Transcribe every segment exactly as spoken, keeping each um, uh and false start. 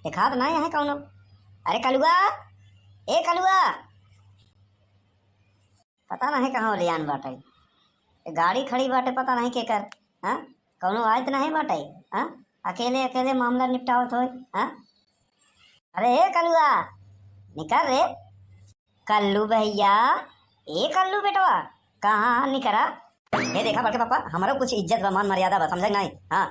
देखात नाहीं है कौनो। अरे कलुआ, ए कलुआ, पता नाहीं कहाँ लियान बाटे। ये गाड़ी खड़ी बाटे, पता नाहीं केकर। हाँ, कौनो आयत नाहीं बाटे। हाँ, अकेले अकेले मामला निपटावत होई। हाँ, अरे ए कलुआ, निकर रे। कल्लू भैया, ए कल्लू बेटवा, कहाँ निकरा? ये देखा बड़के पापा, हमरो कुछ इज्जत बा, मान मर्यादा बा, समझे नाहीं? हाँ,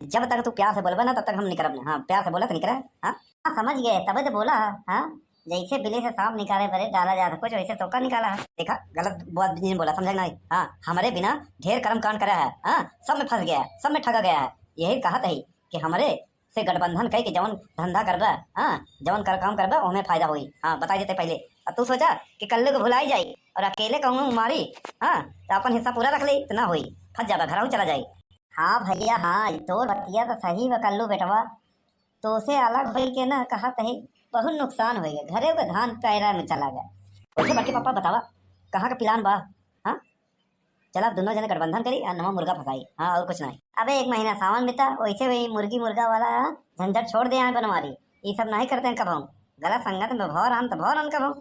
जब तक तू प्यार से बोलबे ना, तब तक हम निकरब ना। हाँ, प्यार से बोला तो निकरा। हाँ, हाँ, समझ गए, तबे तो बोला। हाँ, जैसे बिले से सांप निकाले बरे डाला जात है कुछ, वैसे तोका निकाला है। देखा, गलत बात नहीं बोला, समझे नाहीं? हाँ, हमरे बिना ढेर कर्म कांड करे है। हाँ, सब में फंस गया है, सब में ठगा गया है। यही कहत है कि हमरे से गठबंधन कई के जवन धंधा करबा, हाँ, जवन कर काम करबा, ओमे फायदा होई। हाँ, बताई देते पहले। अब तू सोचा कि कल्लू के भुलाई जाई और अकेले कहूँ मारी, हाँ, तो अपन हिस्सा पूरा रख ले, तो ना होई, फंस जाबा, घरहू चला जाई। हाँ भैया, हाँ, ई तोर बतिया तो सही बा कल्लू बेटवा, तोसे अलग होई के ना कहत है, बहुत नुकसान होई गया, घरे के धान पैरा में चला गया। वैसे बड़के पापा बतावा, कहाँ का प्लान बा? हाँ, चला, अब दोनों जने गठबंधन करी और नवा मुर्गा फंसाई। हाँ, और कुछ नहीं। अबे एक महीना सावन बीता, वैसे वही मुर्गी मुर्गा वाला झंझट छोड़ दे यहाँ बनवारी। ये सब नहीं करते हैं कबहूँ। गलत संगत में भौर आन तो भौर आन कबहूँ।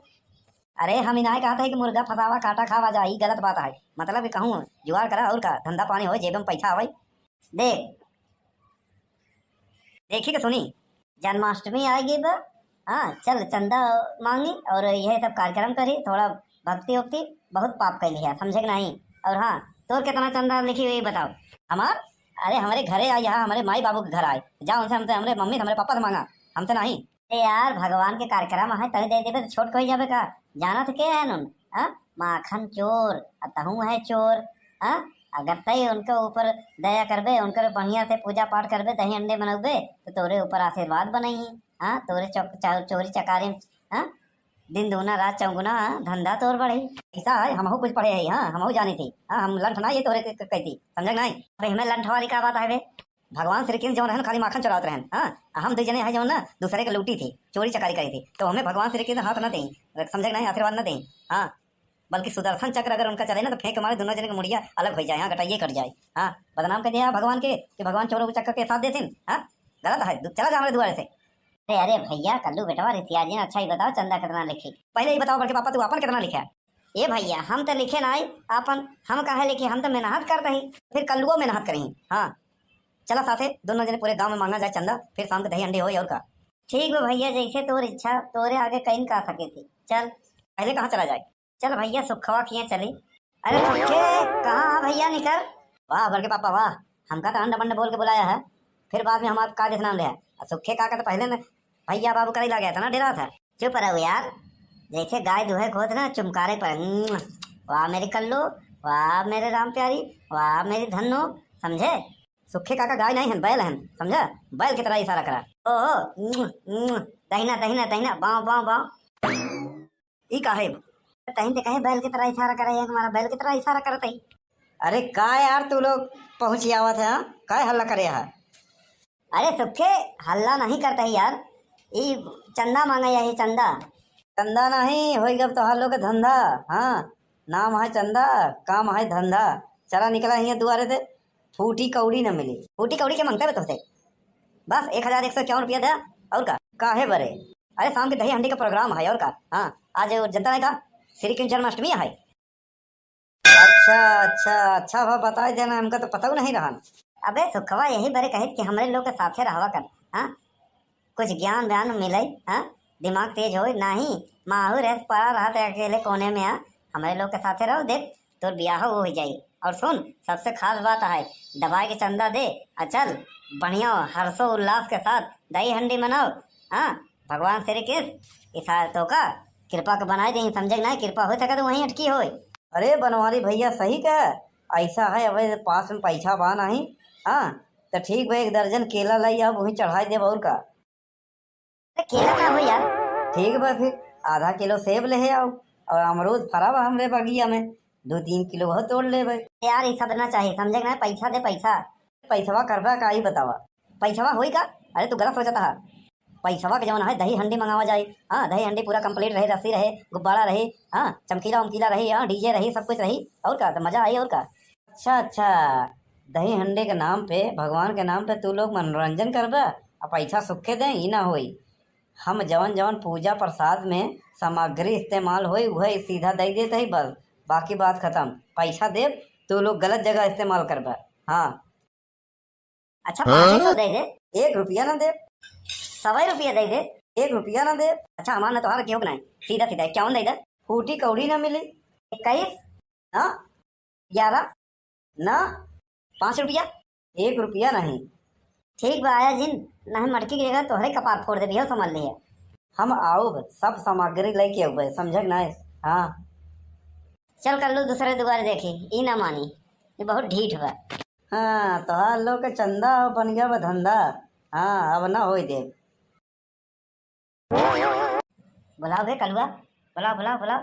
अरे हम इनाय कहते हैं कि मुर्गा फंसावा काटा खावा जा, ये गलत बात है। मतलब कि कहूँ जुगाड़ करा और का, धंधा पानी हो, जेब में पैसा आवे। देख, देखी के सुनी। जन्माष्टमी आ गई बा, हाँ, चल चंदा मांगी और यह सब कार्यक्रम करी, थोड़ा भक्ति उक्ति, बहुत पाप कैली है, समझे कि नहीं? और हाँ, तोर कितना चंदा लिखी हुई बताओ। हमार? अरे हमरे घरे आए, यहाँ हमरे माई बाबू के घर आए, जा उनसे, हमसे, हमरे मम्मी से, हमरे पापा से मांगा, हमसे नहीं। ए यार, भगवान के कार्यक्रम है, तभी दे देबे तो छोट कोई जाबे का? जाना तो के है उन? हाँ? माखन चोर, आ तहूँ है चोर। हाँ? अगर तय उनके ऊपर दया करबे, उनकर बढ़िया से पूजा पाठ करबे, दही अंडे बनौबे, तो तोरे ऊपर आशीर्वाद बनई। हाँ? तोरे चौ-, चौ-, चोरी चकारी, हाँ? दिन दूना रात चौगुना, हाँ? धंधा तोर बढ़ी। ऐसा है, हमहू कुछ पढ़े है, हाँ? हमहू जानी थी, हाँ? हम लंठ ना ये तोरे के, के, कहती, समझे कि नहीं? अबे हमें लंठ वाली का बात है बे? भगवान श्री कृष्ण जौन रहन, खाली माखन चुरावत रहन, हाँ? आ हम दू जने हैं जौन ना, दूसरे के लूटी थी, चोरी चकारी करी थी, तो हमें भगवान श्री कृष्ण हाथ न दें, समझे कि नहीं, आशीर्वाद न दें, हाँ? बल्कि सुदर्शन चक्र अगर उनका चले ना, तो फेंक के मारे, दोनों जने के मुड़िया अलग हो जाए, हाँ, गटाइए कट जाए, हाँ? बदनाम कर दिया भगवान के कि भगवान चोरों के चक्कर के साथ देथिन, हाँ? गलत है, दु-, चला जा हमारे दुआरे से। अरे, अरे भैया, कल्लू बेटवा रिसिया जी ने, अच्छा ही बताओ, चंदा कितना लिखी? पहले ही बताओ बड़के पापा, तू अपन कितना लिखे? ए भैया, हम तो लिखे ना आई अपन, हम काहे लिखे, हम तो मेहनत करते ही। फिर कल्लुओ मेहनत करी, हाँ। चला साथे दोनों जने पूरे गांव में मांगा जाए चंदा, फिर शाम के दही अंडे होई और का। ठीक बा भैया, जैसे तोर इच्छा, तोरे आगे कहीं का सके थी। चल। पहले कहाँ चला जाए? चल भैया, सुखवा किए चली। अरे सुखे, कहाँ है भैया, निकर। वाह बड़के पापा वाह, हमका तो अंड बंड बोल के बुलाया है, फिर बाद में हमार का जैसे नाम ले है। आ सुखे काका तो पहले न भैया बाबू करे लगे था ना, डेरा था। चुप रहो यार, जैसे गाय दूहे खोत ना चुमकारे पर। वाह मेरी कल्लू, वाह मेरे राम प्यारी, वाह मेरी धन्नो, समझे? सुखे काका गाय नहीं हन, बैल हन, समझा? बैल की तरह इशारा करा। ओहो, उम्म, उम्म, दहिना, दहिना, दहिना, बाँव, बाँव, बाँव। ई काहे? तहिन ते कहे बैल की तरह इशारा करे, एक हमारा बैल की तरह इशारा करत ही। अरे का यार, तू लोग पहुँच आवत है, हाँ? काय हल्ला करे है? अरे सुखे, हल्ला नहीं करता है यार, ई चंदा मांगा या है चंदा। चंदा नहीं, होई गब तोहार लोग के धंधा। हाँ, नाम है चंदा, काम है धंधा। चला निकला हियाँ दुआरे से, फूटी कौड़ी न मिली। फूटी कौड़ी के मांगते बे तोहसे? बस एक हजार एक सौ इक्यावन रुपया दे, और का? काहे बरे? अरे शाम के दही हंडी का प्रोग्राम है, और का? हाँ, आज जनता है का, श्री कृष्ण जन्माष्टमी है। अच्छा, अच्छा, अच्छा, भा बताई देना, हमका तो पता नहीं रहन। अबे सुखवा, यही बरे कहित कि हमरे लोग के साथे रहवा कर, हाँ? कुछ ज्ञान व्यान मिले, हाँ? दिमाग तेज होए, नाही, माहू रहे पड़ा रहत है अकेले कोने में, हाँ? हमरे लोग के साथे रहो, देख, तोर बियाह हो हो जाई। और सुन, सबसे खास बात है, दबाए के चंदा दे, आ चल, बढ़िया हर्षो उल्लास के साथ दही हंडी मनाओ, हाँ? भगवान श्री कृष्ण इस तोका कृपा के बनाए दे, समझे कि नाही, कृपा हो सके तो वहीं अटकी होए। अरे बनवारी भैया सही कहे, ऐसा है, अब पास में पैसा बा नाही, हाँ, तो ठीक बा, एक दर्जन केला लाई, अब वहीं चढ़ाई देब, और का। अरे केला का हो यार? ठीक बा फिर, आधा किलो सेब ले आओ, और अमरूद फरा बा हमरे बगिया में, दो तीन किलो वो तोड़ लेबे। यार, ये सब ना चाहिए, समझे कि नाही, पैसा दे, पैसा। पैसवा करबा का, ई बतावा, पैसवा होई का? अरे तू गलत सोचत हा। पैसवा के जवन है दही हंडी मंगावा जाए, हाँ, दही हंडी पूरा complete रहे, रस्सी रहे, गुब्बारा रहे, हाँ, चमकीला उमकीला रही, हाँ, डीजे रही, सब कुछ रही, और का, तो मजा आई, और का। अच्छा, अच्छा, दही हंडी के नाम पे, भगवान के नाम पे तू लोग मनोरंजन करबा, अब पैसा सुखे दे, ई ना होई। हम जवन जवन पूजा प्रसाद में सामग्री इस्तेमाल होई, उहे सीधा दे देत हई बस, बाकी बात खत्म। पैसा देब, तू लोग गलत जगह इस्तेमाल करबा। हाँ। अच्छा, हाँ? पाँचे सौ दे दे। एक रुपया ना देब। सवा रुपया दे दे। एक रुपया ना देब। अच्छा, हमार ना तोहार केहू के नाहीं, सीधा सीधा इक्यावन दे दे। फूटी कौड़ी ना मिली। इक्कीस ना, ग्यारह ना, पाँच रुपया, एक रुपया नहीं। ठीक बा, आया जिन, नहीं मटकी के जगह तोहरे कपार फोड़ देबी हो, समझ लिहे। हम आउब, सब सामग्री लेके आउबे, समझे के नाहीं? हाँ। चल कल्लू, दूसरे दुआरे देखी, ई ना मानी, ई बहुत ढीठ बा। हाँ, तोहार लोग के चंदा बन गया बा धंधा। हाँ, अब ना होई देब। बुलाओ बे कलुआ, बुलाओ, बुलाओ, बुलाओ।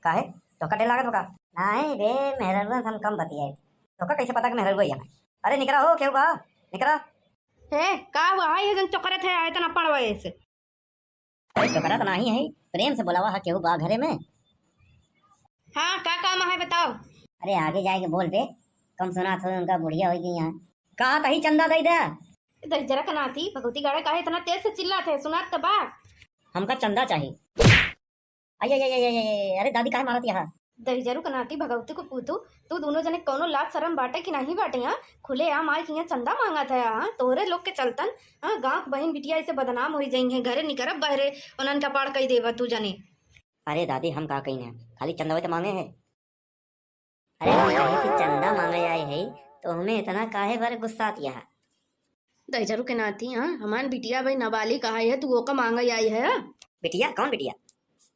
काहे? तोहका डर लागत बा का? नाहीं बे, मेहररुआ से हम कम बतियाई। तोहका कैसे पता कि मेहररुआ ही है? अरे निकरा हो, केहू बा? निकरा। ए, का हुआ है, ये जन चोकरत है, इतना पड़वा ऐसे? अरे चोकरत नाहीं है, प्रेम से बुलावा है, केहू बा घरे में? हाँ, का काम है बताओ? अरे आगे जाए के बोल बे, कम सुनात हो, उनका बुढ़िया हो गई यहाँ। कहा तही चंदा दे दे। दहिजरा के नाती, भगवती गाड़ा काहे इतना तेज से चिल्लात है, सुनात त बा? हमका चंदा चाही। अये, अये, अये, अये, अरे दादी काहे मारत यहाँ? दहिजरू के नाती, भगवती को पूतू, तू दोनों जने कौनो लाज शरम बाटे कि नहीं बाटे? हाँ, खुले आम आए कि यहाँ चंदा मांगत है। हाँ, तोहरे लोग के चलतन, हाँ, गाँव के बहिन बिटिया ऐसे बदनाम हो जाएंगे। घरे निकरब बहरे, उन्हन का पाड़ कई देबा तू जने। अरे दादी, हम का कही ना, खाली चंदवे तो मांगे है। अरे हम कहे कि चंदा मांगे आए है, तो हमें इतना काहे बारे गुस्सात यहाँ? दहिजरू के नाती, हाँ, हमार बिटिया भाई नाबालिग कहा है, तू ओका मांगे आई है? बिटिया? कौन बिटिया?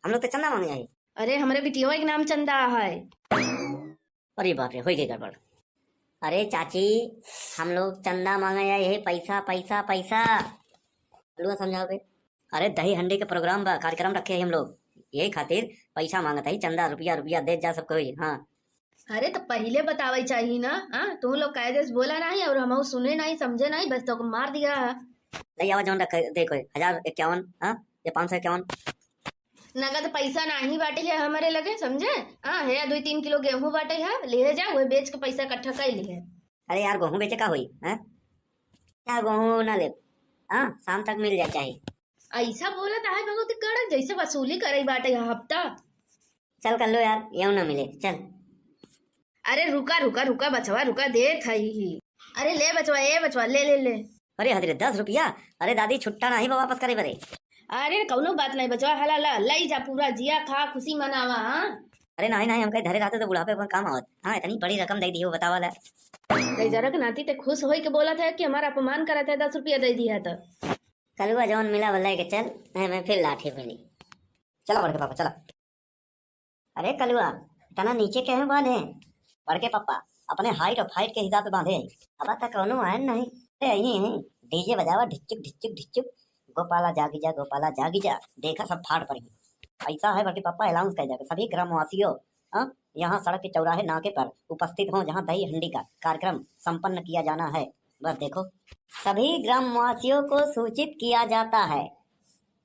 हम लोग तो चंदा मांगे आए। अरे हमरे बिटिया के नाम चंदा है। अरे बाप रे, हो गई गड़बड़। अरे चाची, हम लोग चंदा मांगे आए है, पैसा, पैसा, पैसा। कलुआ समझाओ बे। अरे दही हंडी के प्रोग्राम बा, कार्यक्रम रखे हैं हम लोग, यही खातिर पैसा मांगत है, चंदा, रुपया, रुपया दे जा सब कोई। हाँ। अरे तो पहिले बतावे चाहिए ना, हाँ? तू लोग कायदे से बोला नहीं और हम सुने नहीं, समझे नहीं, बस तो मार दिया है। ले आवा जौन रखे, देखो, हजार इक्यावन, हाँ, ये पाँच सौ इक्यावन। नगद पैसा नाही बाटे है हमरे लगे, समझे? हाँ, है दुई तीन किलो गेहूं बाटे है, ले जा, वही बेच के पैसा इकट्ठा कर लिहे। अरे यार, गेहूं बेचे का होई, हैं? क्या गेहूं ना ले, हाँ, शाम तक मिल जाए चाहे। ऐसा बोलत है भगवती कड़क, जैसे वसूली करे बाटे है हफ्ता। चल कर लो यार, यूं ना मिले, चल। अरे रुका, रुका, रुका बचवा, रुका, देत हई ही। अरे ले बचवा, ए बचवा, ले, ले, ले। अरे हजरे, दस रुपया? अरे दादी, छुट्टा नाही बा वापस करे बरे। अरे कौनो बात नहीं बचवा, हला ला, लई जा पूरा, जिया खा, खुशी मनावा, हाँ? अरे नाही, नाही, हम कहीं धरे रहते तो बुढ़ापे पर काम आवत। हाँ, इतनी बड़ी रकम दे दी हो, बतावा ला। दहिजरा के नाती ते खुश होई के बोलत है कि हमारा अपमान करत है, दस रुपया दे दिया तो। कलुआ जौन मिला वो लेके चल, नहीं मैं फिर लाठी भिड़ी। चला बड़के पापा, चला। अरे कलुआ, इतना नीचे काहे बांधे? बड़के पप्पा, अपने height और fight के हिसाब से बांधे। अब तक कौनो आयन नहीं। अरे यही है, DJ बजावा, ढिच्चुक, ढिच्चुक, ढिच्चुक। गोपाला जागी जा, गोपाला जागी जा, देखा सब फाड़ पड़ी। ऐसा है बड़के पप्पा, announce कर जाके सभी ग्रामवासियों, हाँ, यहाँ सड़क के चौराहे नाके पर उपस्थित हों, जहाँ दही हंडी का कार्यक्रम संपन्न किया जाना है। बस देखो, सभी ग्रामवासियों को सूचित किया जाता है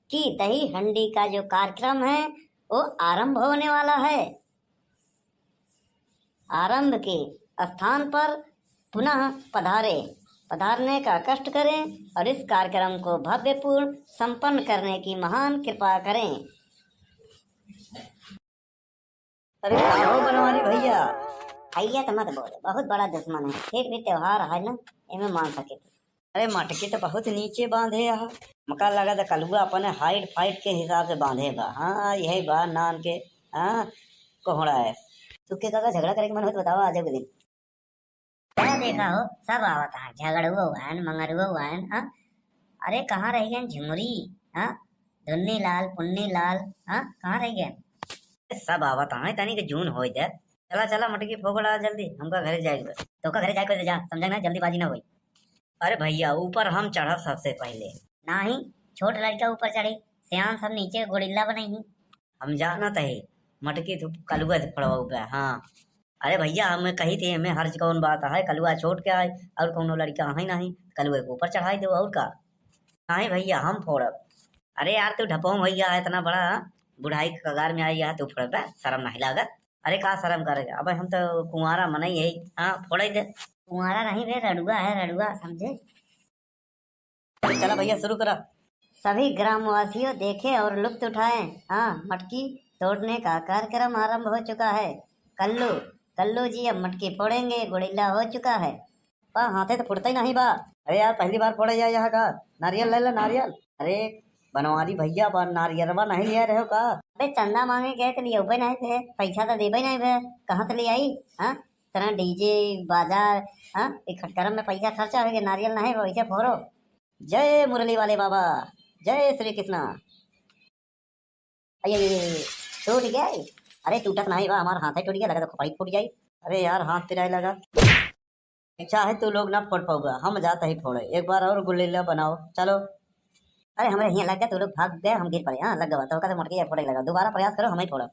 कि दही हंडी का जो कार्यक्रम है, वो आरंभ होने वाला है। आरंभ के स्थान पर पुनः पधारें, पधारने का कष्ट करें और इस कार्यक्रम को भव्यपूर्ण संपन्न करने की महान कृपा करें। अरे का हो बनवारी भैया? भैया तो मत बोले, बहुत बड़ा दुश्मन है, फिर भी त्योहार है ना, एमे मान सके थे। अरे मटकी तो बहुत नीचे बांधे है, मका लगा था कलुआ अपने height fight के हिसाब से बांधे बा। हाँ, यही बा नान के, हाँ, कोहड़ा है। तू के काका झगड़ा करे के मन हो तो बतावा, आज के दिन। क्या देखा हो, सब आवत हैं, झगड़ुओ आयन, मंगरुओ आयन, हाँ? अरे कहाँ रह गए झुमरी, हाँ? धुन्नी लाल, पुन्नी लाल, हाँ? कहाँ रह गए? सब आवत हैं, तनी के जून होई दे। चला, चला मटकी फोकड़ा जल्दी, हमका घरे जाए के बा। तोका घरे जाए के बा, जा, समझे ना, जल्दीबाजी ना होई। अरे भैया, ऊपर हम चढ़ब सबसे पहले। नाही, छोट लड़का ऊपर चढ़ी, सियान सब नीचे गोरिल्ला बनई ही। हम जानत है, मटकी तो कलुआ से फोड़वा ऊपर, हाँ। अरे भैया, हम कही थे, हमें हर्ज कौन बात है, कलुआ छोट के आए और कौनो लड़का है नहीं, कलुए के ऊपर चढ़ाई दो और का। नहीं भैया, हम फोड़ब। अरे यार, तू ढपोंग भैया है इतना बड़ा, बुढ़ाई के कगार में आई है, तू फोड़बे, शर्म नहीं लागत? अरे का शर्म करे, अब हम तो कुंवारा मनई है, हाँ, फोड़े दे। कुंवारा नहीं बे, रड़ुआ है, रड़ुआ, समझे? चला भैया, शुरू करा। सभी ग्रामवासियों देखें और लुत्फ उठाएं। हाँ, मटकी तोड़ने का कार्यक्रम आरंभ हो चुका है। कल्लू, कल्लू जी अब मटकी फोड़ेंगे, गुड़िल्ला हो चुका है। बा, हाथे तो फुटते ही नहीं बा। अरे यार, पहली बार फोड़े जाए यहाँ का। नारियल ले ला, नारियल। अरे बनवारी भैया, बा नारियलवा नहीं ले रहे हो का? अबे चंदा मांगे गए तो लिए नहीं थे, पैसा तो देबे नहीं भे, कहाँ से ले आई? हाँ, इतना डीजे बाजा, हाँ, एक खटकरम में पैसा खर्चा हो गया, नारियल नहीं बा, वैसे फोड़ो। जय मुरली वाले बाबा, जय श्री कृष्णा। अये, अये, अये, टूट गया। अरे टूटत नहीं बा, हमार हाथ ही टूट गया, लगा तो खोपड़ी फूट जाई। अरे यार, हाथ पिराए लगा। अच्छा है, तू लोग ना फोड़ पाऊगा, हम जाता ही फोड़े। एक बार और गुलेला बनाओ, चलो। अरे हमरे हियाँ लग गया, तू लोग भाग गए, हम गिर पड़े। हाँ, लग गवा तो कदम उठ के फोड़े लगा। दोबारा प्रयास करो, हम ही फोड़ब।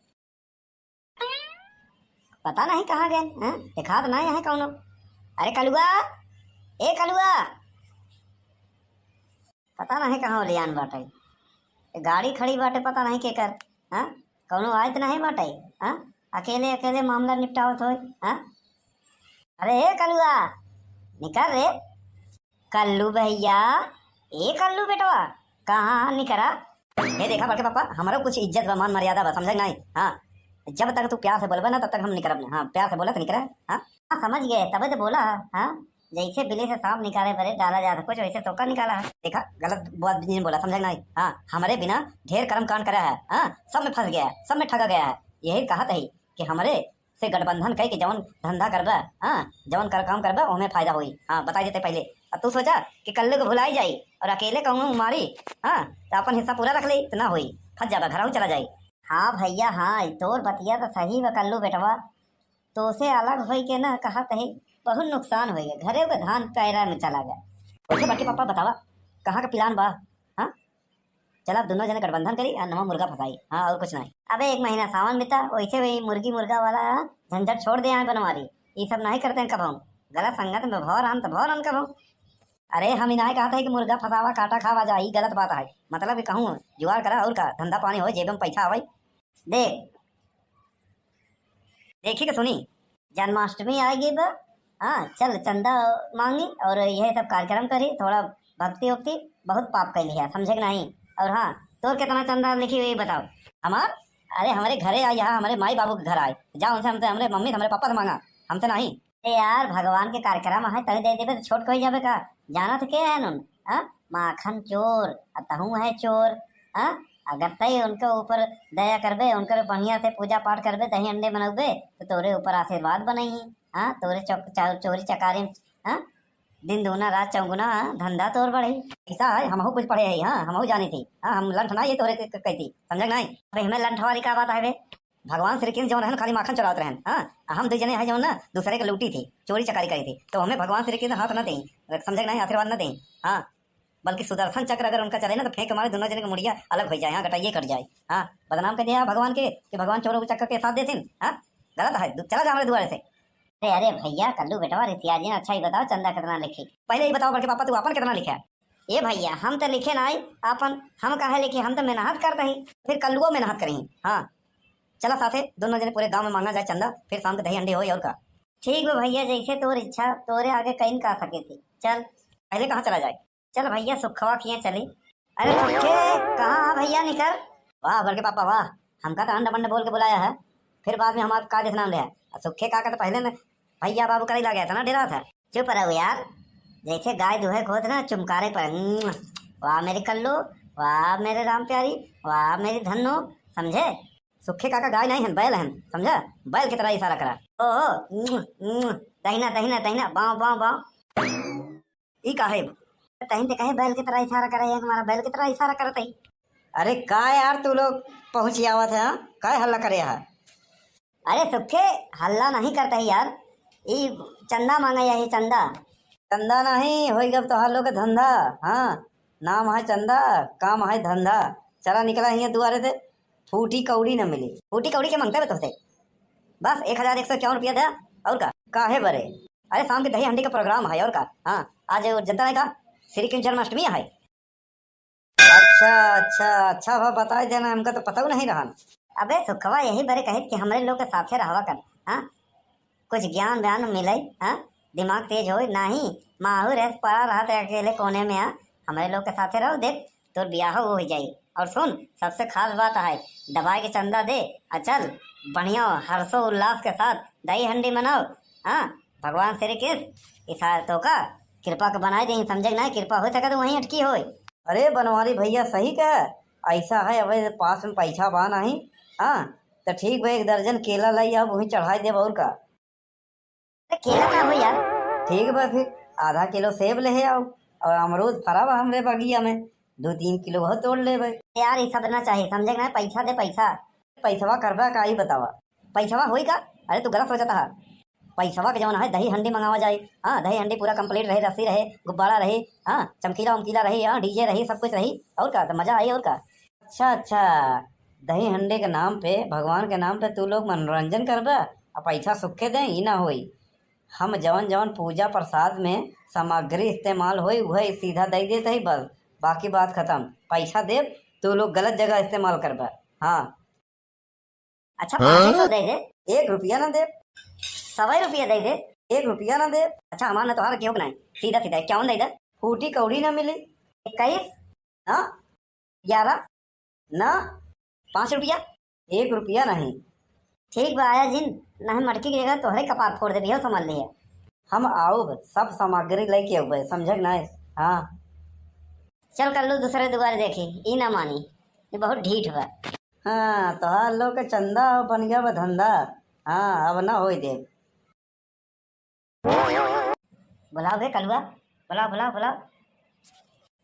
पता नहीं कहाँ गए, हाँ? दिखात नहीं है कौनो। अरे कलुआ, ए कलुआ, पता नहीं कहाँ लियान बाटे। ये गाड़ी खड़ी बाटे, पता नहीं केकर, हाँ? कौनो आयत नहीं बाटे, हाँ? अकेले अकेले मामला निपटावत होए, हाँ? अरे ए कलुआ, निकर रे। कल्लू भैया, ए कल्लू बेटवा, कहाँ निकरा? ये देखा बड़के पापा, हमारा कुछ इज्जत बा, मान मर्यादा बा, समझे नहीं? हाँ, जब तक तू प्यार से बोलबे ना, तब तक हम निकरब ना। हाँ, प्यार से बोला तो निकरा। हाँ, हाँ, समझ गए, तबे तो बोला। हाँ, जैसे बिल्ली से सांप निकाले बरे डाला जा कुछ, वैसे तोका निकाला है। देखा, गलत बात नहीं बोला, समझे नहीं? हाँ, हमारे बिना ढेर कर्म कांड करा है। हाँ, सब में फंस गया है, सब में ठगा गया है। यही कहा तही कि हमारे से गठबंधन कई के जवन धंधा करबा, हाँ, जवन कर काम करबा, ओमे फायदा होई। हाँ, बताई देते पहले। अब तू सोचा कि कल्लू को भुलाई जाई और अकेले कहूँ मारी, हाँ, तो अपन हिस्सा पूरा रख ले, तो ना होई, फंस जाबा, घरहू चला जाई। हाँ भैया, हाँ, ई तोर बतिया तो सही बा कल्लू बेटवा, तोसे अलग होई के ना कहा तही बहुत नुकसान होई गया, घरे के धान पैरा में चला गया। वैसे बाकी पापा बतावा, कहाँ का प्लान बा? हाँ, चला, अब दोनों जने गठबंधन करी और नवा मुर्गा फंसाई। हाँ, और कुछ नहीं। अबे एक महीना सावन बीता, वैसे वही मुर्गी मुर्गा वाला झंझट छोड़ दे यहाँ बनवारी। ये सब नहीं करते हैं कबहूँ। गलत संगत में भौर आन तो भौर आन कबहूँ। अरे हम इनाय कहत है कि मुर्गा फंसावा, काटा खावा जा, ई गलत बात है। मतलब कि कहूँ जुगाड़ करा और का, धंधा पानी हो, जेब में पैसा आवे। देख, देखी के सुनी। जन्माष्टमी आ गई बा, हाँ, चल चंदा मांगी और यह सब कार्यक्रम करी, थोड़ा भक्ति उक्ति, बहुत पाप कैली है, समझे कि नहीं? और हाँ, तोर कितना चंदा लिखी हुई बताओ। हमार? अरे हमरे घरे आए, यहाँ हमरे माई बाबू के घर आए, जा उनसे, हमसे, हमरे मम्मी से, हमरे पापा से मांगा, हमसे नहीं। अरे यार, भगवान के कार्यक्रम है, तभी दे देबे तो छोट कोई जाबे का? जाना तो के है उन? हाँ, माखन चोर, आ तहूँ है चोर। हाँ, अगर तय उनके ऊपर दया करबे, उनकर बढ़िया से पूजा पाठ करबे, दही अंडे बनौबे, तो तोरे ऊपर आशीर्वाद बनई। हाँ, तोरे चौ-, चौ-, चोरी चकारी, हाँ, दिन दूना रात चौगुना, हाँ, धंधा तोर बढ़ी। ऐसा है, हमहू कुछ पढ़े है, हाँ, हमहू जानी थी, हाँ, हम लंठ ना ये तोरे के, के कहती, समझे कि नहीं? अबे हमें लंठ वाली का बात है बे? भगवान श्री कृष्ण जौन रहन खाली माखन चुरावत रहन, हाँ, आ हम दो जने हैं जौन ना दूसरे के लूटी थी, चोरी चकारी करी थी, तो हमें भगवान श्री कृष्ण हाथ ना दें, समझे कि नहीं, आशीर्वाद ना दें, हाँ, बल्कि सुदर्शन चक्र अगर उनका चले ना तो फेंक के मारे दोनों जने के मुड़िया अलग हो जाए, हाँ, गटइये कट जाए, हाँ, बदनाम कर दिया भगवान के कि भगवान चोरों के चक्कर के साथ देथिन, हाँ, गलत है, दु-, चला जा हमारे दुआरे से। अरे अरे भैया कल्लू बेटवा रिसिया जी ने, अच्छा ही बताओ चंदा कितना लिखी? पहले ही बताओ बड़के पापा तू अपन कितना लिखा है? ए भैया हम तो लिखे ना आई अपन, हम काहे लिखे, हम तो मेहनत करते ही, फिर कल्लुओ मेहनत करी। हाँ, चला साथे दोनों जने पूरे गांव में मांगा जाए चंदा, फिर शाम के दही अंडे होई और का। ठीक बा भैया, जैसे तोर इच्छा, तोरे आगे कहीं का सके थी। चल। पहले कहाँ चला जाए? चल भैया सुखवा किए चली। अरे सुखे, कहाँ है भैया निकर? वाह बड़के पापा वाह, हमका तो अंड बंड बोल के बुलाया है, फिर बाद में हमारा का नाम ले है। सुखे काका तो पहले न भैया बाबू करे लगे था ना, डेरा था। चुप रहो यार, जैसे गाय दूहे खोत ना चुमकारे पर। वाह मेरी कल्लू, वाह मेरे राम प्यारी, वाह मेरी धन्नो, समझे? सुखे काका गाय नहीं हन, बैल हन, समझा? बैल की तरह इशारा करा। ओहो, दहिना दहिना दहिना, बाँव बाँव बाँव। ई काहे? तहीं ते कहे बैल की तरह इशारा करे, एक हमारा बैल की तरह इशारा करत है। अरे का यार तू लोग पहुँची आवत है, हाँ? काय हल्ला करे है? अरे सुखे, हल्ला नहीं करता है यार, ई चंदा मांगा यही चंदा। चंदा नहीं, होई गब तोहार लोग के धंधा। हाँ, नाम है चंदा, काम है धंधा। चला निकला हियाँ दुआरे से, फूटी कौड़ी न मिली। फूटी कौड़ी के मांगते बे तोहसे? बस एक हजार एक सौ इक्यावन रुपया दे, और का? काहे बरे? अरे शाम के दही हंडी का प्रोग्राम है, और का? हाँ, आज वो जनता नहीं का श्री कृष्ण जन्माष्टमी है। अच्छा, अच्छा, अच्छा, भा बताई देना, हमका तो पता नहीं रहन। अबे सुखवा यही बरे कहित कि हमरे लोग के साथे रहवा कर, हाँ? कुछ ज्ञान व्यान मिले, हाँ? दिमाग तेज होए, नाही, माहूर है, पड़ा रहत है अकेले कोने में, हाँ? हमरे लोग के साथे रहो, देख तोर बियाह हो ही जाई। और सुन, सबसे खास बात है, दबाए के चंदा दे, आ चल बढ़िया हर्षो उल्लास के साथ दही हंडी मनाओ। हाँ, भगवान श्री कृष्ण इस तोका कृपा के बनाए दे, समझे कि ना? कृपा हो सके तो वहीं अटकी होए। अरे बनवारी भैया सही कह, ऐसा है, अब पास में पैसा बा नहीं। हाँ, तो ठीक बा, एक दर्जन केला लाई, अब वहीं चढ़ाई देब, और का। अरे केला का हो यार? ठीक बा, फिर आधा किलो सेब ले आओ, और अमरूद फरा बा हमरे बगिया में, दो तीन किलो वो तोड़ लेबे। यार, ई सब ना चाही, समझे कि ना? पैसा दे, पैसा। पैसवा करबा का, ई बतावा, पैसवा होई का? अरे, तू गलत सोचत हा। पैसवा के जवन है, दही हंडी मंगावा जाए। हाँ, दही हंडी पूरा complete रहे, रस्सी रहे, गुब्बारा रहे, हाँ, चमकीला उमकीला रही, हाँ, डीजे रही, सब कुछ रही, और का, तो मजा आई, और का। अच्छा, अच्छा, दही हंडी के नाम पे, भगवान के नाम पे तू लोग मनोरंजन करबा, आ पैसा सुखे दे, ई ना होई। हम जवन जवन पूजा प्रसाद में सामग्री इस्तेमाल होई, उहे सीधा दे देत हई, बस, बाकी बात खत्म। पैसा देब, तू लोग गलत जगह इस्तेमाल करबा। हाँ। अच्छा, पाँच सौ दे दे। एक रुपया ना देब। सवा रुपया दे दे। एक रुपया ना देब। अच्छा, हमार ना तोहार केहू के नाई, सीधा सीधा इक्यावन दे दे। फूटी कौड़ी ना मिली। इक्कीस? हाँ? ग्यारह? ना, पाँच रुपया। एक रुपया नहीं। ठीक बा, आया जिन, नहीं मटकी के जगह तोहरे कपार फोड़ देबी हो, समझ लिहे। हम आउब, सब सामग्री लेके आउबे, समझे कि नहीं? हाँ। चल कल्लू, दूसरे दुआरे देखी, ई ना मानी, ई बहुत ढीठ बा। हाँ, तोहार लोग के चंदा बन गया बा धंधा। हाँ, अब ना होई देब। बुलाओ बे कलुआ, बुलाओ, बुलाओ, बुलाओ।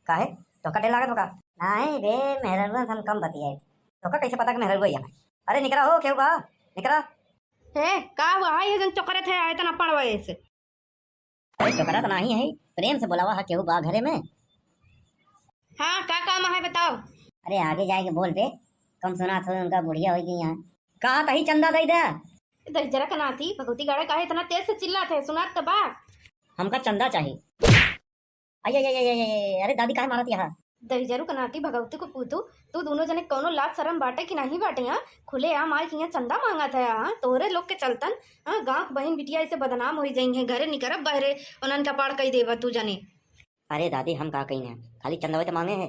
काहे? तोका डर लागत बा का? नाहीं बे, मेहररुआ से हम कम बतियाई। तोका कैसे पता कि मेहररुआ ही हमें? अरे निकरा हो, केहू बा? निकरा। हे, का हुआ है ये जन चोकरत है इतना पड़वा ऐसे? अरे चोकरा तो नाहीं है, प्रेम से बुलावा है, केहू बा घरे में? हाँ, का काम है बताओ? अरे आगे जाए के बोल बे, कम सुनात हो, उनका बुढ़िया होई गई यहाँ। कहा तही चंदा दे दे। दहिजरा के नाती, भगवती गाड़ा काहे इतना तेज से चिल्लात है, सुनात त बा। हमका चंदा चाही। अये, अये, अये, अये, अरे दादी काहे मारत यहाँ? दहिजरू के नाती, भगवती को पूतू, तू दोनों जने कौनो लाज शरम बाटे कि नहीं बाटे? हाँ, खुले आम आए कि यहाँ चंदा मांगत है। हाँ, तोहरे लोग के चलतन, हाँ, गाँव के बहिन बिटिया ऐसे बदनाम होई जाई है। घरे निकरब बहरे, उन्हन का पाड़ कई देबा तू जने। अरे दादी, हम का कही ना, खाली चंदवे तो मांगे है।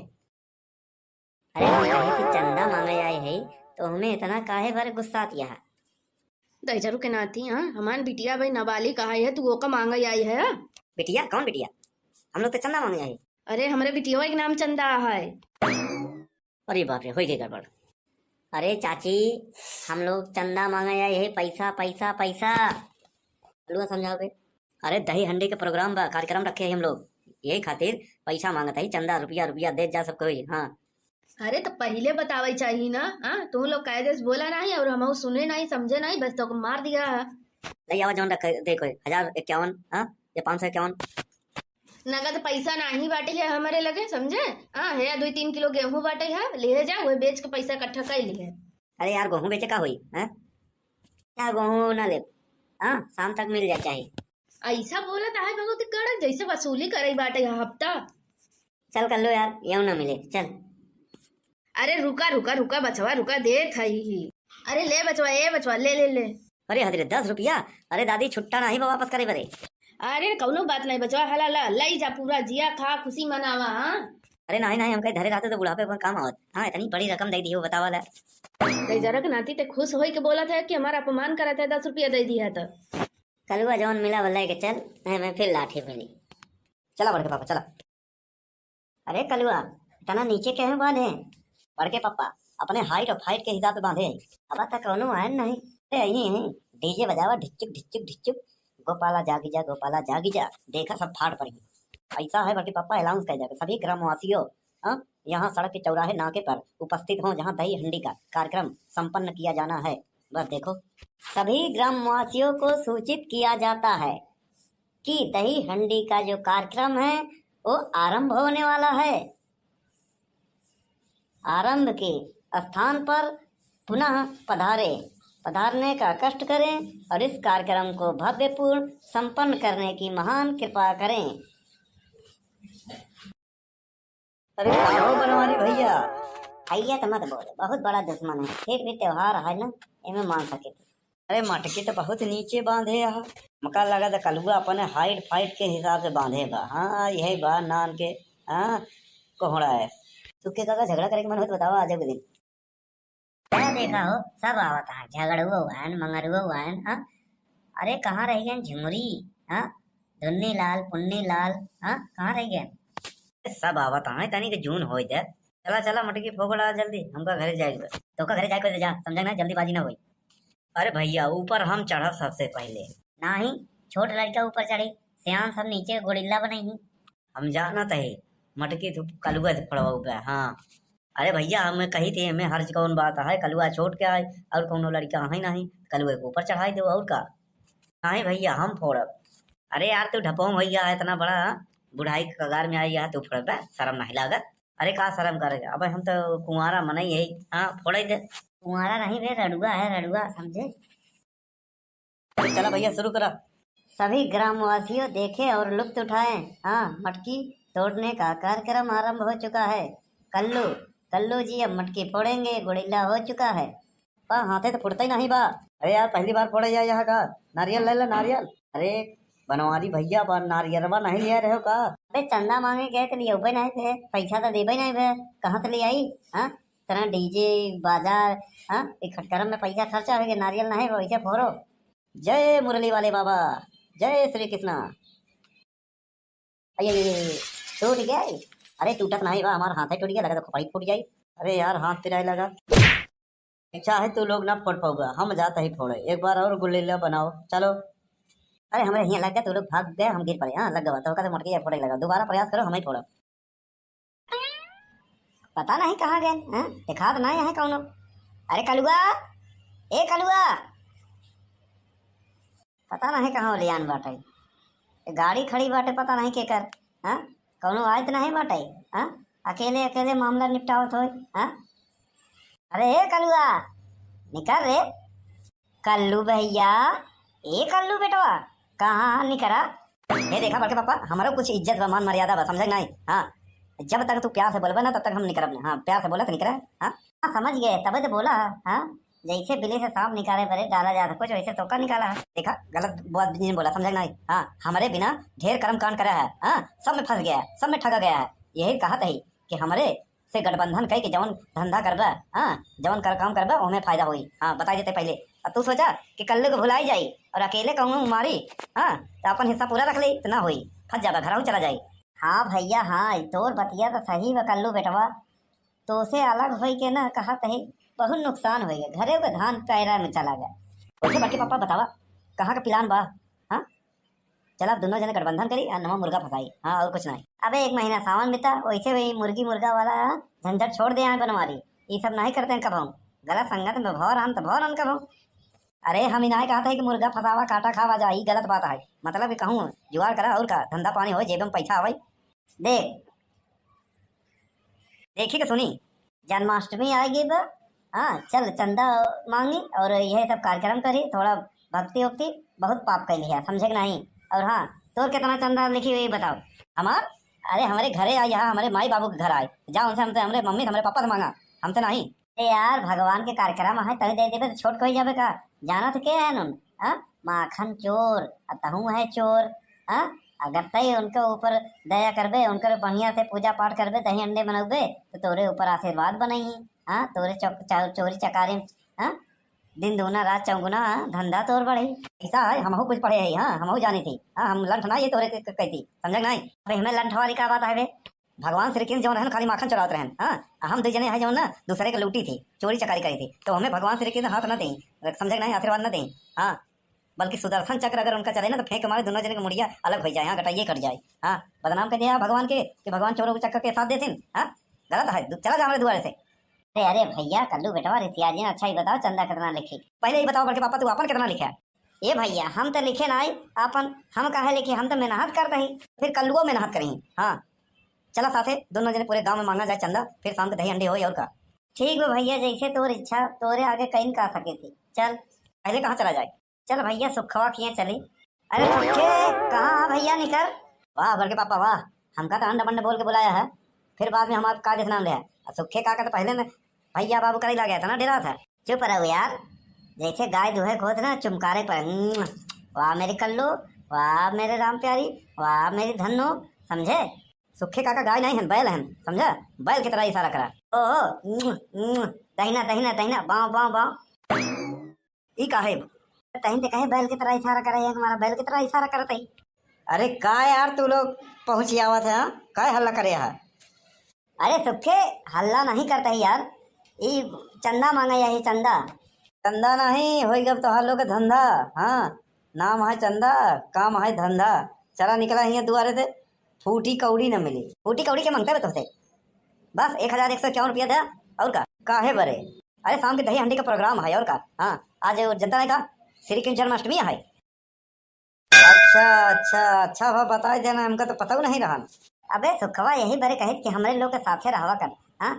अरे हम कहे कि चंदा मांगे आए है, तो हमें इतना काहे बारे गुस्सात यहाँ? दहिजरू के नाती, हाँ, हमार बिटिया भाई नाबालिग कहा है, तू ओका मांगे आई है? बिटिया? कौन बिटिया? हम लोग तो चंदा मांगे आए। अरे हमरे बिटिया के नाम चंदा है। अरे बाप रे, होई गई गड़बड़। अरे चाची, हम लोग चंदा मांगे आए है, पैसा, पैसा, पैसा। कलुआ समझाओ बे। अरे दही हंडी के प्रोग्राम बा, कार्यक्रम रखे हैं हम लोग, यही खातिर पैसा मांगत है, चंदा रुपया, रुपया दे जा सब कोई। हाँ। अरे तो पहिले बतावे चाहिए ना, हाँ? तू लोग कायदे से बोला नहीं और हम सुने नहीं, समझे नहीं, बस तो मार दिया है। ले आवा जौन रखे, देखो, हजार इक्यावन, हाँ, ये पाँच सौ इक्यावन। नगद पैसा नाही बाटे है हमरे लगे, समझे? हाँ, है दुई तीन किलो गेहूं बाटे है, लिहे जा, वही बेच के पैसा इकट्ठा कर लिहे। अरे यार, गेहूं बेचे का होई, हैं? ना, गेहूं ना ले, हाँ, शाम तक मिल जाए चाहे। ऐसा बोलत है भगवती कड़क, जैसे वसूली करे बाटे है हफ्ता। चल कर लो यार, यूं ना मिले, चल। अरे रुका, रुका, रुका बचवा, रुका, देत हई। अरे ले बचवा, ए बचवा, ले, ले, ले। अरे हजरे, दस रुपया? अरे दादी, छुट्टा नाही बा वापस करे बरे। अरे कौनो बात नहीं बचवा, हला ला, लई जा, पूरा जिया खा, खुशी मनावा, हाँ? अरे नाही, नाही, हम कहीं धरे रहते तो बुढ़ापे पर काम आवत। हाँ, इतनी बड़ी रकम दे दी हो, बतावा ला। दहिजरा के नाती ते खुश होई के बोलत है कि हमारा अपमान करत है, दस रुपया दे दिया तो। कलुआ जौन मिला वो लेके चल, नहीं मैं फिर लाठी भिड़ी। चला बड़के पापा, चला। अरे कलुआ, इतना नीचे काहे बांधे? बड़के पप्पा, अपने height और fight के हिसाब से बांधे। अब तक कौनो आयन नहीं। अरे यही है, डीजे बजावा, ढिच्चुक, ढिच्चुक, ढिच्चुक। गोपाला जागी जा, गोपाला जागी जा, देखा सब फाट पड़ी। ऐसा है बड़के पप्पा, announce कर जाके सभी ग्रामवासियों, हाँ, यहाँ सड़क के चौराहे नाके पर उपस्थित हों, जहाँ दही हंडी का कार्यक्रम संपन्न किया जाना है। बस देखो, सभी ग्रामवासियों को सूचित किया जाता है कि दही हंडी का जो कार्यक्रम है, वो आरंभ होने वाला है। आरंभ के स्थान पर पुनः पधारें, पधारने का कष्ट करें और इस कार्यक्रम को भव्यपूर्ण संपन्न करने की महान कृपा करें। अरे का हो बनवारी भैया? भैया तो मत बोले, बहुत बड़ा दुश्मन है, फिर भी त्योहार है ना, एमे मान सके थे। अरे मटकी तो बहुत नीचे बांधे है, हमका लगा था कलुआ अपने height fight के हिसाब से बांधे बा। हाँ, यही बा नान के, हाँ, कोहड़ा है। तू के काका झगड़ा करे के मन हो तो बतावा, आ जाओ के दिन। क्या देखा हो, सब आवत है, झगड़ुओ आयन, मंगरुओ आयन, हाँ? अरे कहाँ रह गए झुमरी, हाँ? धुन्नी लाल, पुन्नी लाल, हाँ? कहाँ रह गए? सब आवत है, तनी के जून होई दे। चला चला मटकी फोकड़ा जल्दी, हमका घरे जाए के बा। तोका घरे जाए के बा, जा, समझे ना, जल्दीबाजी ना होई। अरे भैया, ऊपर हम चढ़ब सबसे पहले। नाही, छोट लड़का ऊपर चढ़ी, सियान सब नीचे गोरिल्ला बनई ही। हम जानत ही, मटकी तू कलुआ से फोड़वाऊ बे, हाँ। अरे भैया, हम कही थे, हमें हर्ज कौन बात है, कलुआ छोट के आए और कौनो लड़का है नहीं, कलुए के ऊपर चढ़ाई दो और का। नहीं भैया, हम फोड़ब। अरे यार, तू ढपोंग हो गया है इतना बड़ा, हाँ? बुढ़ाई के कगार में आई है, तू फोड़बे, शर्म नहीं लागत? अरे का शर्म करे, अब हम तो कुंवारा मनई है, हाँ, फोड़े दे। कुंवारा नहीं बे, रड़ुआ है, रड़ुआ, समझे? चला भैया, शुरू करा। सभी ग्रामवासियों देखें और लुत्फ उठाएं। हाँ, मटकी तोड़ने का कार्यक्रम आरंभ हो चुका है। कल्लू, कल्लू जी अब मटकी फोड़ेंगे, गुड़िल्ला हो चुका है। पा, हाथे तो फुटता ही नहीं बा। अरे यार, पहली बार फोड़े जा यहाँ का। नारियल ले ले, नारियल। अरे बनवारी भैया, बा नारियलवा नहीं ले रहे हो का? अबे चंदा मांगे गए तो लिए नहीं थे, पैसा तो देबे नहीं बे, कहाँ से ले आई? हाँ, इतना डीजे बाजा, हाँ, एक खटकरम में पैसा खर्चा हो गया, नारियल नहीं बा, वैसे फोड़ो। जय मुरली वाले बाबा, जय श्री कृष्णा। अये, अये, अये, टूट गया। अरे टूटत नहीं बा, हमार हाथ ही टूट गया, लगा तो खोपड़ी फूट जाई। अरे यार, हाथ पिराए लगा। अच्छा है, तू लोग ना फोड़ पाऊगा, हम जाता ही फोड़े। एक बार और गुलेला बनाओ, चलो। अरे हमरे हियाँ लग गया, तू लोग भाग गए, हम गिर पड़े। हाँ, लग गवा तो कहते मोटकी फोड़े लगा, दोबारा प्रयास करो, हम ही फोड़ब। पता नहीं कहाँ गए, हाँ? दिखात नहीं है कौनो। अरे कलुआ, ए कलुआ, पता नहीं कहाँ लियान बाटे। गाड़ी खड़ी बाटे, पता नहीं केकर, हाँ? कौनो आयत नहीं बाटे, हाँ? अकेले अकेले मामला निपटावत होय, हाँ? अरे ए कलुआ, निकर रे। कल्लू भैया, ए कल्लू बेटवा, कहाँ निकरा? हे देखा बड़के पापा, हमारो कुछ इज्जत बा, मान मर्यादा बा, समझे नहीं? हाँ, जब तक तू प्यार से बोलबे ना, तब तक हम निकरब ना। हाँ, प्यार से बोला तो निकरा। हाँ, हाँ, समझ गए, तबे तो बोला। हाँ, जैसे बिले से सांप निकाले बरे डाला जा, कुछ वैसे तोका निकाला है। देखा, गलत बात नहीं बोला, समझे नहीं? हाँ, हमारे बिना ढेर कर्म कांड करा है। हाँ, सब में फंस गया है, सब में ठगा गया है। यही कहा था ही कि हमारे से गठबंधन कई के जवन धंधा करबा, हाँ, जवन कर काम करबा, ओमे फायदा होई। हाँ, बताई देते पहले। अब तू सोचा कि कल्लू के भुलाई जाई और अकेले कहूँ मारी, हाँ, तो अपन हिस्सा पूरा रख ले, तो ना होई, फंस जाबा, घरहू चला जाई। हाँ भैया, हाँ, ई तोर बतिया तो सही बा कल्लू बेटवा, तोसे अलग होई के ना कहत है, बहुत नुकसान होई, घरे के धान पैरा में चला गया। वैसे बड़के पापा बतावा, कहाँ का प्लान बा? हाँ, चला, अब दोनों जने गठबंधन करी, आ नवा मुर्गा फंसाई। हाँ, और कुछ नहीं। अबे, एक महीना सावन बीता, वैसे वही मुर्गी मुर्गा वाला झंझट छोड़ दे, आए बनवारी। ये सब नहीं करते हैं कबहूँ। गलत संगत में भौर आन तो भौर आन कबहूँ। अरे, हम इनाय कहते हैं कि मुर्गा फंसावा, काटा खावा जा, ये गलत बात है। मतलब कि कहूँ जुगाड़ करा और का, धंधा पानी हो, जेब में पैसा आवे। देख, देखी के सुनी, जन्माष्टमी आ गई बा, हाँ, चल चंदा मांगी और यह सब कार्यक्रम करी, थोड़ा भक्ति उक्ति, बहुत पाप कैली है, समझे कि नहीं? और हाँ, तोर कितना चंदा लिखी हुई बताओ। हमार? अरे, हमारे घरे आ, यहाँ हमारे माई बाबू के घर आए, जा उनसे, हमसे, हमारे मम्मी से, हमारे पापा से मांगा, हमसे नहीं। अरे यार, भगवान के कार्यक्रम है, तभी दे देबे तो छोट कोई जाबे का? जाना तो के है नुन? हाँ, माखन चोर, आ तहूँ है चोर। हाँ, अगर तय उनके ऊपर दया करबे, उनकर बढ़िया से पूजा पाठ करबे, दही अंडे बनौबे, तो तोरे ऊपर आशीर्वाद बनई। हाँ, तोरे चौ-, चौ-, चोरी चकारी, हाँ, दिन दूना रात चौगुना, हाँ, धंधा तोर बढ़ी। ऐसा है, हमहू कुछ पढ़े है, हाँ, हमहू जानी थी। हाँ, हम लंठ ना ये तोरे के, के, कहती, समझे नहीं? अबे हमें लंठ वाली का बात है बे? भगवान श्री कृष्ण जौन रहन, खाली माखन चुरावत रहन, हाँ, आ हम दो जने हैं जौन ना, दूसरे के लूटी थी, चोरी चकारी करी थी, तो हमें भगवान श्री कृष्ण हाथ न दें, समझे नहीं, आशीर्वाद न दें, हाँ, बल्कि सुदर्शन चक्र अगर उनका चले ना, तो फेंक के मारे, दोनों जने के मुड़िया अलग हो जाए, हाँ, गटाइए कट जाए, हाँ, बदनाम कर दिया भगवान के कि भगवान चोरों के चक्कर के साथ देथिन, हाँ, गलत है, दु-, चला जा हमारे दुआरे से। अरे, अरे भैया, कल्लू बेटवा रिसिया जी ने, अच्छा ही बताओ, चंदा कितना लिखी? पहले ही बताओ बड़के पापा, तू अपन कितना लिखे? ए भैया, हम तो लिखे ना आई अपन, हम काहे लिखे, हम तो मेहनत करते ही, फिर कल्लुओ मेहनत करी। हाँ, चला साथे दोनों जने पूरे गांव में मांगा जाए चंदा, फिर शाम के दही अंडे होई और का। ठीक बा भैया, जैसे तोर इच्छा, तोरे आगे कहीं का सके थी। चल। पहले कहाँ चला जाए? चल भैया, सुखवा किए चली। अरे सुखे, कहाँ है भैया, निकर। वाह बड़के पापा वाह, हमका तो अंड बंड बोल के बुलाया है, फिर बाद में हम आपका देश नाम ले है। और सुखे काका तो पहले में भैया बाबू करे लगे था ना, डेरा था। चुप रहो यार, जैसे गाय दुहे खोत ना चुमकारे पर। वाह मेरी कल्लू, वाह मेरे राम प्यारी, वाह मेरी धन्नो, समझे? सुखे काका गाय नहीं हन, बैल हन, समझा? बैल की तरह इशारा करा। ओ, ओ, उम, उम, दहिना, दहिना, दहिना, बाँव, बाँव, बाँव। ई काहे? तहिन ते कहे बैल की तरह इशारा करे, एक मारा बैल की तरह इशारा करत है। अरे का यार, तू लोग पहुँच आवत है, हाँ? काय हल्ला करे है? अरे सुखे, हल्ला नहीं करत है यार, ई चंदा मांगे यही चंदा। चंदा नहीं, होई गब तोहार लोग के धंधा। हाँ, नाम है चंदा, काम है धंधा। चला निकला हियाँ दुआरे से, फूटी कौड़ी न मिली। फूटी कौड़ी के मांगते बे तोहसे? बस एक हजार एक सौ इक्यावन रुपया दे, और का? काहे बरे? अरे शाम के दही हंडी का प्रोग्राम है, और का? हाँ, आज वो जनता नहीं का श्री कृष्ण जन्माष्टमी है। अच्छा, अच्छा, अच्छा, भा बताई देना, हमका तो पता नहीं रहन। अबे सुखवा यही बरे कहित कि हमरे लोग के साथे रहवा कर, हाँ?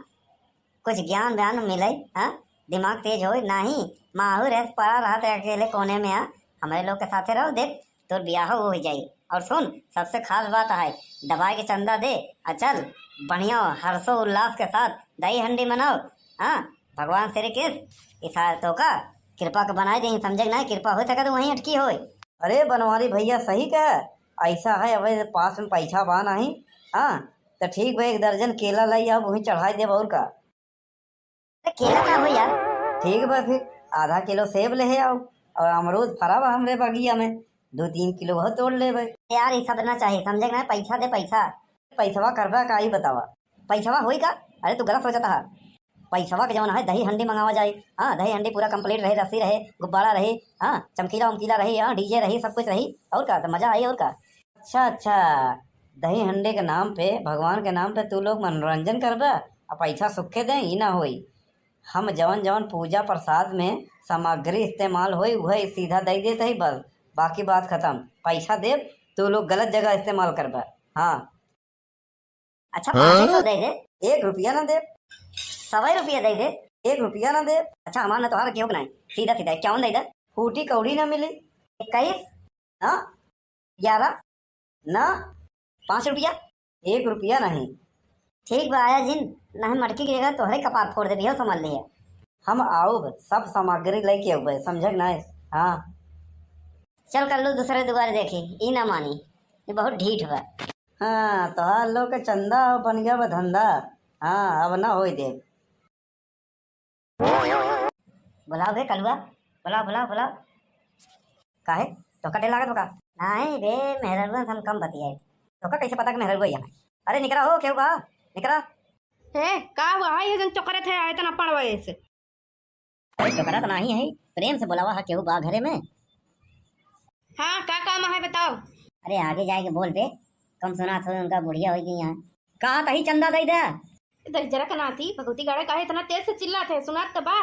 कुछ ज्ञान व्यान मिले, हाँ? दिमाग तेज होए, नाही माहू रेस पड़ा रहत है अकेले कोने में, हाँ? हमरे लोग के साथे रहो, देख तोर बियाह हो जाई। और सुन, सबसे खास बात है, दबाए के चंदा दे, आ चल बढ़िया हर्षो उल्लास के साथ दही हंडी मनाओ, हाँ? भगवान श्री कृष्ण इसा तो का कृपा के बनाए देही, समझे कि नहीं? कृपा हो सके तो वहीं अटकी होए। अरे बनवारी भैया सही कहे, ऐसा है, अब पास में पैसा बा नहीं, हाँ, तो ठीक बा, एक दर्जन केला लाई, अब वहीं चढ़ाई देब, और का। अरे केला ना हो यार। ठीक बा फिर, आधा किलो सेब ले आओ, और अमरूद फरा बा हमरे बगिया में, दो तीन किलो वो तोड़ लेबे। यार, ये सब ना चाहिए, समझे कि नहीं? पैसा दे, पैसा। पैसवा करबा का, ई बतावा, पैसवा होई का? अरे तू गलत सोचता है। पैसवा के जवन है दही हंडी मंगावा जाए, हाँ, दही हंडी पूरा complete रहे, रस्सी रहे, गुब्बारा रहे, हाँ, चमकीला उमकीला रहे, हाँ, डीजे रही, सब कुछ रही, और का, तो मजा आई, और का। अच्छा, अच्छा, दही हंडी के नाम पे, भगवान के नाम पे तू लोग मनोरंजन करबा, आ पैसा सुखे दे, ई ना होई। हम जवन जवन पूजा प्रसाद में सामग्री इस्तेमाल होई, उहे सीधा दे देत हई, बस, बाकी बात खत्म। पैसा देब, तू लोग गलत जगह इस्तेमाल करबा। हाँ। अच्छा, हाँ? पाँचे सौ दे दे। एक रुपया ना देब। सवा रुपया दे दे। एक रुपया ना देब। अच्छा, हमार ना तोहार केहू के नाई, सीधा सीधा इक्यावन दे दे। फूटी कौड़ी ना मिली। इक्कीस? ना, ग्यारह? ना, पाँच रुपया। एक रुपया नहीं। ठीक बा, आया जिन, नहीं मटकी के जगह तोहरे कपार फोड़ देबी हो, समझ लिहे। हम आउब, सब सामग्री लेके आउबे, समझे कि नहीं? हाँ। चल कल्लू, दूसरे दुआरे देखी, ई ना मानी, ई बहुत ढीठ बा। हाँ, तोहार लोग के चंदा हो बन गया बा धंधा। हाँ, अब ना होई देब। बुलाओ बे कलुआ, बुलाओ, बुलाओ, बुलाओ। काहे? तोका डर लागत बा का? नहीं बे, मेहररुआ से हम कम बतियाई। तोका कैसे पता कि मेहररुआ ही है? अरे निकरा हो, केहू बा? निकरा। ए, का हुआ है ये जन चोकरत है, इतना पड़वा ऐसे? अरे चोकरत नहीं है, प्रेम से बुलावा है, केहू बा घरे में? हाँ, का काम है बताओ? अरे आगे जाए के बोल बे, कम सुनात हो, उनका बुढ़िया होई गई हैं। कहा तही चंदा दे दे। दहिजरा के नाती, भगवती गाड़ा काहे इतना तेज से चिल्लात है, सुनात त बा?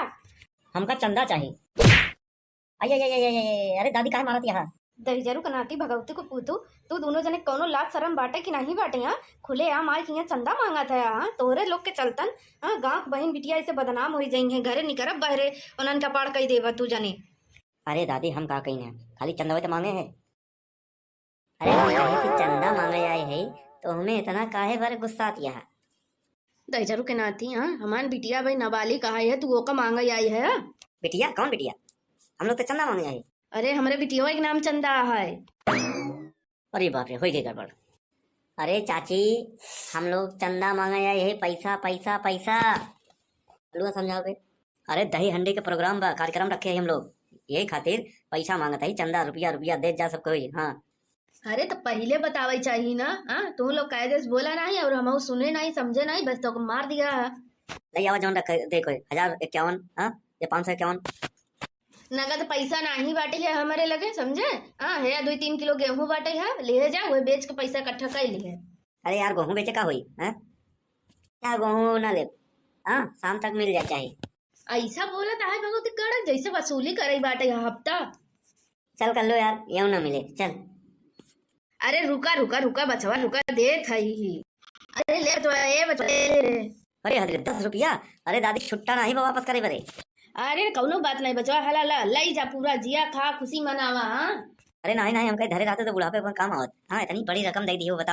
हमका चंदा चाही। अये, अये, अये, अये, अरे दादी काहे मारत यहाँ? दहिजरू के नाती, भगवती को पूतू, तू दोनों जने कौनो लाज शरम बाटे कि नहीं बाटे, हाँ? खुले आम आए कि यहाँ चंदा मांगत है, हाँ? तोहरे लोग के चलतन, हाँ, गाँव के बहिन बिटिया ऐसे बदनाम होई जाई हैं, घरे निकरब बहरे, उन्हन का पाड़ कई देबा तू जने। अरे दादी, हम का कही ना, खाली चंदवे तो मांगे है। अरे हम कहे कि चंदा मांगे आए है, तो हमें इतना काहे बारे गुस्सात यहाँ? दहिजरू के नाती, हाँ, हमार बिटिया भाई नाबालिग आए है, तू ओका मांगे आई है? बिटिया? कौन बिटिया? हम लोग तो चंदा मांगे आए। अरे हमरे बिटिया के नाम चंदा है। अरे बाप रे, हो गई गड़बड़। अरे चाची, हम लोग चंदा मांगे आए है, पैसा, पैसा, पैसा। कलुआ समझाओ बे। अरे दही हंडी के प्रोग्राम बा, कार्यक्रम रखे हैं हम लोग, यही खातिर पैसा मांगत है, चंदा, रुपया, रुपया दे जा सब कोई। हाँ। अरे तो पहिले बतावे चाहिए ना, हाँ? तू लोग कायदे से बोला नहीं और हम सुने नहीं, समझे नहीं, बस तो मार दिया है। ले आवा जौन रखे, देखो, हजार इक्यावन, हाँ, या पाँच सौ इक्यावन। नगद पैसा नहीं बाटे है हमरे लगे, समझे? हाँ, है दो तीन किलो गेहूं बाटे है, ले जा, वही बेच के पैसा इकट्ठा कर लिए। अरे यार, गेहूं बेचे का होई, हैं? क्या गेहूं ना ले, हाँ, शाम तक मिल जाए चाहे। ऐसा बोलत है भगवती कड़क, जैसे वसूली करे बाटे यह हफ्ता। चल कर लो यार, ये ना मिले, चल। अरे रुका, रुका, रुका बचवा, रुका, देत है ही। अरे ले बचवा, ए बचवा, ले, ले, ले। अरे हद रे, दस रुपया? अरे दादी, छुट्टा नहीं बा वापस करे बरे। अरे कौनो बात नहीं बचवा, हला ला, लई जा, पूरा जिया खा, खुशी मनावा, हाँ? अरे नहीं, नहीं, हमका धरे रहते तो बुढ़ापे में काम आवत। हाँ, इतनी बड़ी रकम दे दी हो, बताओ।